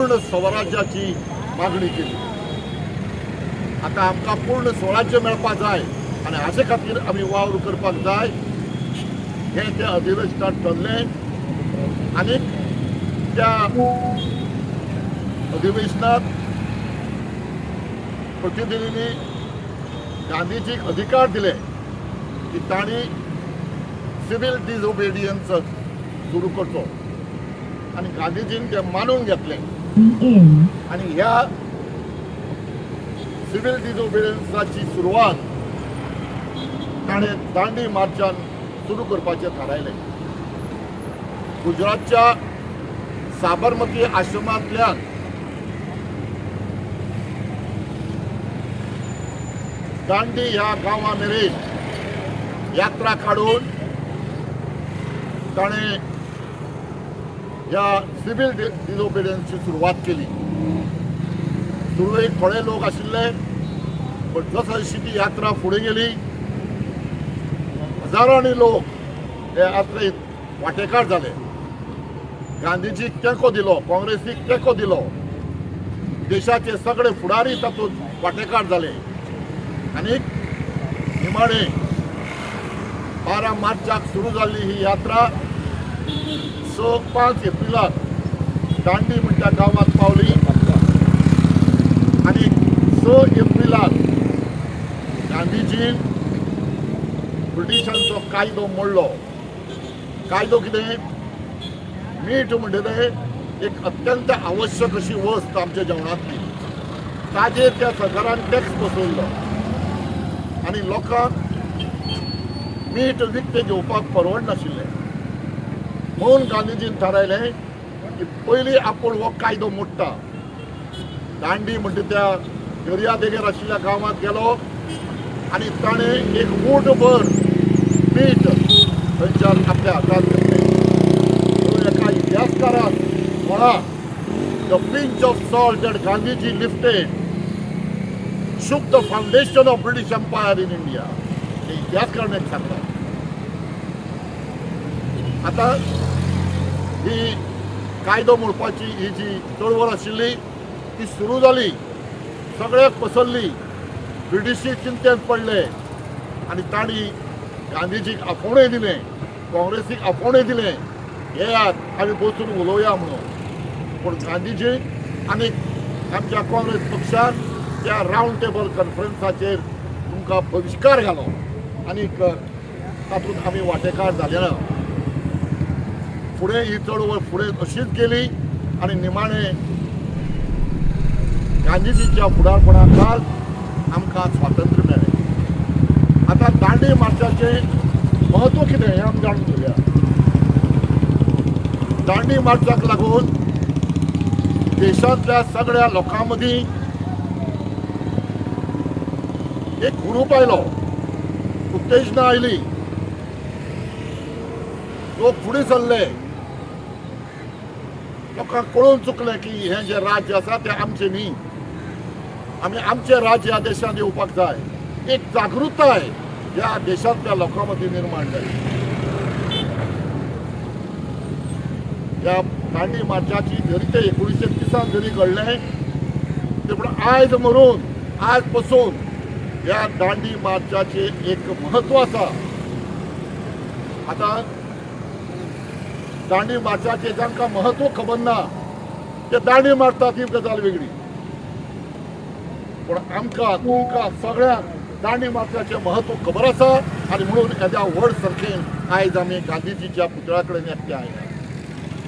पूर्ण स्वराज्याची मागणी केली. आतां आमकां पूर्ण स्वराज्य मेळपाक जाय आनी हाचे खातीर आमी वावर करपाक जाय हें त्या अधिवेशनात ठरलें. आनी त्या अधिवेशनात प्रतिनिधींनी गांधीजीक अधिकार दिले की तांणी सिव्हील डिसओबेडियन्स सुरू करचो आनी गांधीजीन ते मानून घेतलें. आनी ह्या सिव्हील डिसओबेडियन्साची सुरवात ताणें दांडी मार्चान सुरू करपाचें थारायलें. गुजरातच्या साबरमती आश्रमांतल्यान दांडी ह्या गांवा मेरेन यात्रा काडून ताणें ह्या सिव्हील डिसओबेडियन्सची सुरवात केली. सुरवेक थोडे लोक आशिल्ले, पण जशी ती यात्रा फुडें गेली हजारांनी लोक हे यात्रेत वांटेकार जाले. गांधीजीक तेंको दिलो, काँग्रेसीक तेंको दिलो, देशाचे सगळे फुडारी तातूंत वांटेकार जाले. आनी निमाणे 12 मार्चाक सुरू जाल्ली ही यात्रा 5 एप्रिलाक दांडी म्हणटा गांवांत पावली आनी 6 एप्रिलाक गांधीजीन ब्रिटिशांचो कायदो मोडलो. कायदो कितें? मीठ म्हणटा एक अत्यंत आवश्यक अशी वस्त आमच्या जेवणांतली, ताजेर त्या सरकारान टॅक्स बसयल्लो आनी लोकांक मीठ विकतें घेवपाक परवडनाशिल्लें. म्हणून गांधीजीन थारायलें की पयलीं आपूण हो कायदो मोडटा. दांडी म्हणटा त्या दर्या देगेर आशिल्ल्या गांवांत गेलो आनी ताणें एक मूठभर मीठ थंयच्यान आपल्या हातांत घेतलें. म्हणून एका इतिहासकारान म्हळां, the pinch of salt that Gandhiji lifted shook the foundation of British Empire in India. हे इतिहासकारान एक सांगलां. आतां ही कायदो मोडपाची ही जी चळवळ आशिल्ली ती सुरू जाली, सगळ्याक पसरली. ब्रिटिशी चिंतेंत पडले आनी तांणी गांधीजीक आपोवणें दिलें, काँग्रेसीक आपोवणें दिलें, येयात आमी बसून उलोवया म्हणून. पूण गांधीजी आनी आमच्या काँग्रेस पक्षान त्या रावंड टेबल कॉन्फरन्साचेर तुमकां बहिश्कार घालो आनी तातूंत आमी वांटेकार जाले ना. फुडें ही चळवळ फुडें अशीच गेली आनी निमाणें गांधीजीच्या फुडारपणा खाल आमकां स्वातंत्र्य मेळ्ळें. आतां दांडी मार्चाचें म्हत्व कितें हें आमी जाणून घेवया. दांडी मार्चाक लागून देशांतल्या सगळ्या लोकां मदीं एक हुरूप आयलो, उत्तेजना आयली, लोक फुडें सरले. लोकांक कळून चुकलें की हें जें राज्य आसा तें आमचें न्ही, आमी आमचें राज्य ह्या देशांत येवपाक जाय. एक जागृताय ह्या देशांतल्या लोकां मदीं निर्माण जाली. ह्या दांडी मार्चाची जरी ते 1930 जरी घडलें ते, पूण आयज मरून आज पसून ह्या दांडी मार्चाचें एक म्हत्व आसा. आतां दांडी मार्चाचें जांकां म्हत्व खबर ना ते दांडी मारतात, ही गजाल वेगळी. पूण आमकां तुमकां सगळ्यांक दांडी मार्चाचें म्हत्व खबर आसा आनी म्हणून येद्या व्हड संख्येन आयज आमी गांधीजीच्या पुतळ्या कडेन एकठांय आयल्या.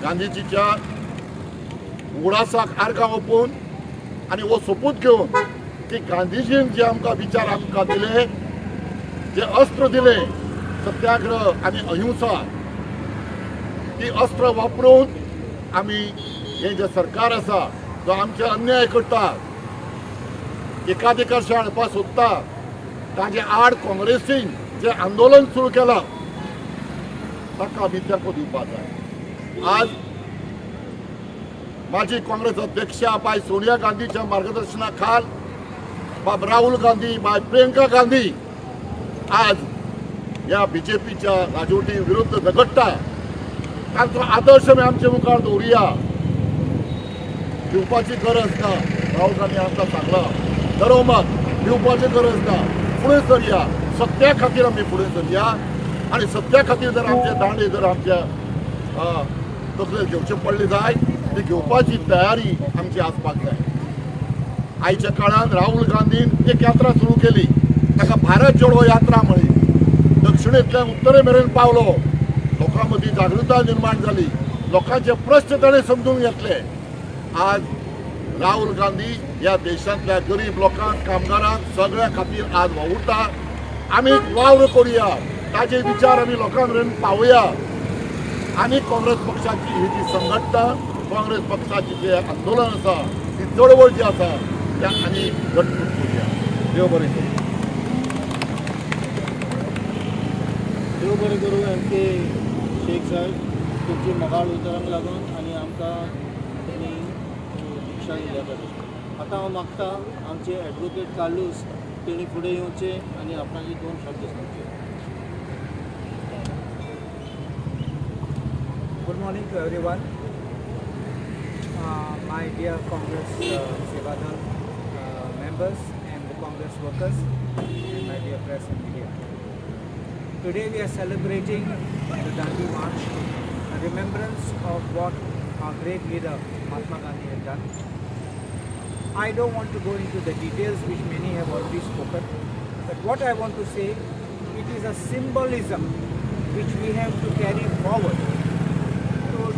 गांधीजीच्या उगडासाक आर्गां ओंपून आनी हो सोपूत घेवन की गांधीजीन जे आमकां विचार आमकां दिले, जे अस्त्र दिले, सत्याग्रह आनी अहिंसा, ती अस्त्र वापरून आमी हें जें सरकार आसा जो आमचे अन्याय करता, एकाधिकारशाही हाडपाक सोदता, ताजे आड काँग्रेसीन जें आंदोलन सुरू केलां ताका आमी तेंको दिवपाक जाय. आज माजी काँग्रेस अध्यक्षा बाय सोनिया गांधीच्या मार्गदर्शना खाल बाब राहुल गांधी, बाय प्रियंका गांधी आज ह्या बीजेपीच्या राजवटी विरुद्ध झगडटा. तांचो आदर्श आमी आमचे मुखार दवरुया. भिवपाची गरज ना. राहुल गांधी आमकां सांगलां डरो मत, भिवपाची गरज ना, फुडें सरया, सत्या खातीर आमी फुडें सरया. आनी सत्या खातीर जर आमचे दांडे जर आमच्या तकलेर घेवचे पडले जाय, ती घेवपाची तयारी आमची आसपाक जाय. आयच्या काळान राहुल गांधीन एक यात्रा सुरू केली, ताका भारत जोडो यात्रा म्हळी. दक्षिणेंतल्यान उत्तरे मेरेन पावलो, लोकां मदीं जागृताय निर्माण जाली, लोकांचे प्रश्न ताणें समजून घेतले. आज राहुल गांधी ह्या देशांतल्या गरीब लोकांक, कामगारांक, सगळ्या खातीर आज वावुरता. आमी वावर करुया, ताजे विचार आमी लोकां मेरेन पावया. आनी काँग्रेस पक्षाची ही जी संघटना, काँग्रेस पक्षाची जे आंदोलन आसा, ती चळवळ जी आसा, त्या आनी घटमूट करुया. देव बरें करूं. देव बरें करूं एम के शेख साहेब, तुमची मोगाळ उतरांक लागून आनी आमकां तेणी दीक्षा दिल्या खातीर. आतां हांव मागता आमचे एडवोकेट कार्लूस तेणी फुडें येवचे आनी आपणाचे दोन शब्द सांगचे. Good morning to everyone. My dear Congress Seva Dal members and the Congress workers and my dear press and media. Today we are celebrating the Dandi March, a remembrance of what our great leader Mahatma Gandhi had done. I don't want to go into the details which many have already spoken, but what I want to say, it is a symbolism which we have to carry forward to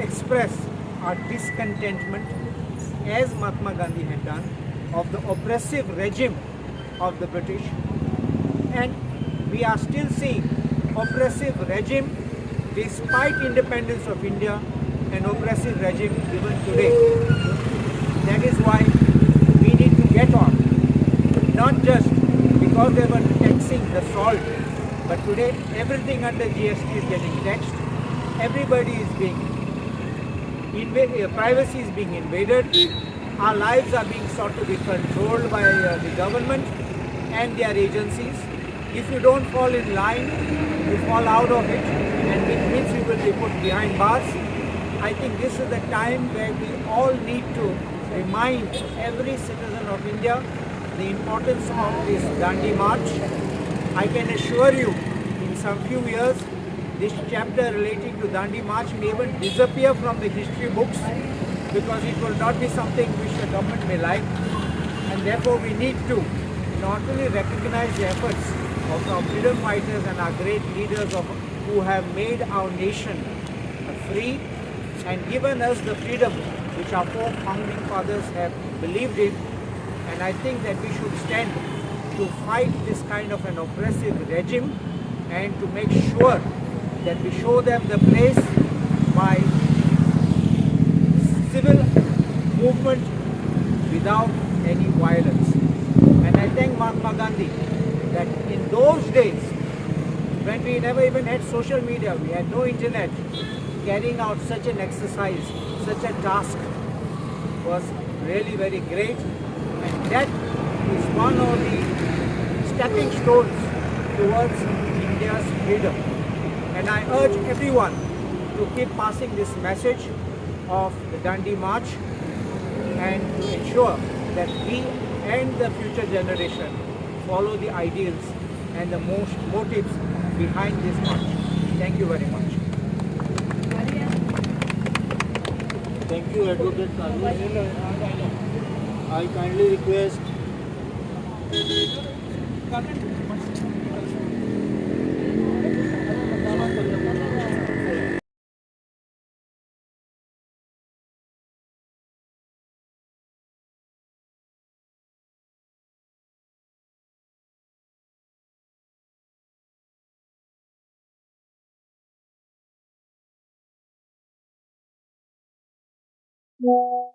express our discontentment, as Mahatma Gandhi had done, of the oppressive regime of the British. And we are still seeing oppressive regime despite independence of India, and oppressive regime even today. That is why we need to get on, not just because they were taxing the salt, but today everything under GST is getting taxed. Everybody is being, privacy is being invaded. Our lives are being sought to be controlled by the government and their agencies. If you don't fall in line, you fall out of it, and which means you will be put behind bars. I think this is the time where we all need to remind every citizen of India the importance of this Dandi March. I can assure you, in some few years, this chapter relating to Dandi March may even disappear from the history books, because it will not be something which the government may like. And therefore we need to not only recognize the efforts of our freedom fighters and our great leaders who have made our nation free and given us the freedom which our four founding fathers have believed in. And I think that we should stand to fight this kind of an oppressive regime and to make sure that we show them the place by civil movement without any violence. And I thank Mahatma Gandhi that in those days, when we never even had social media, we had no internet, carrying out such an exercise, such a task was really very great. And that is one of the stepping stones towards India's freedom. And I urge everyone to keep passing this message of the Dandi March and to ensure that we and the future generation follow the ideals and the most motives behind this march. Thank you very much. Thank you, Advocate Carlos. I kindly request You.